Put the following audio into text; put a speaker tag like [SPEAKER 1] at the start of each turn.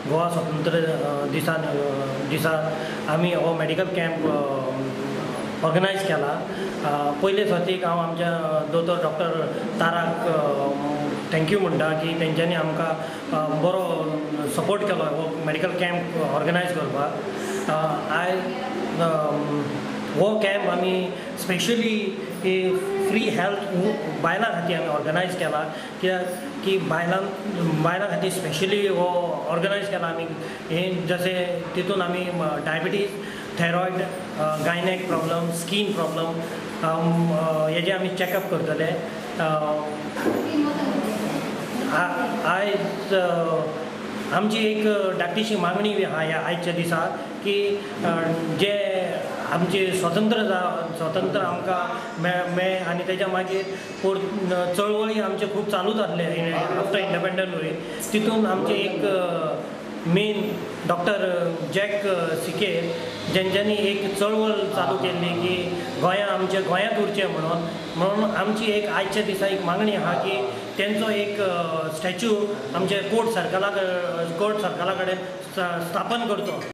[SPEAKER 1] गोवा स्वतंत्र दिसा दिसा आमी हो मेडिकल कॅम्प ऑर्गनायज केला. पयले सर्तीक हांव आमच्या दोतोर डॉक्टर ताराक thank you म्हणटा की तेंच्यांनी आमकां बरो सपोर्ट केलो हो मेडिकल कॅम्प ऑर्गनायज करपाक. आयज हो कॅम्प आमी स्पेशली फ्री हेल्थ बायलां खातीर आमी ऑर्गनायज केला, कित्याक की बायलां खातीर स्पेशली हो ऑर्गनायज केला आमी. हें जशें तितून आमी diabetes, thyroid, gynaec problem, skin problem हेजे आमी चॅकअप करतले. आयज आमची एक धाकटीशी मागणी आहा ह्या आयच्या दिसा की जे आमचे स्वतंत्र आमकां मेळ्ळें आनी तेच्या मागीर चळवळी आमचे खूब चालूच आसले आफ्टर इंडिपेंडंट, तितून आमचे एक मेन डॉक्टर जॅक सिकेर जेंच्यांनी एक चळवळ चालू केल्ली की गोंया आमच्या गोंयांत उरचें म्हणून आमची एक आयच्या दिसा एक मागणी आहा की तेंचो एक स्टॅच्यू आमच्या कोर्ट सर्कला कडेन स्थापन करचो.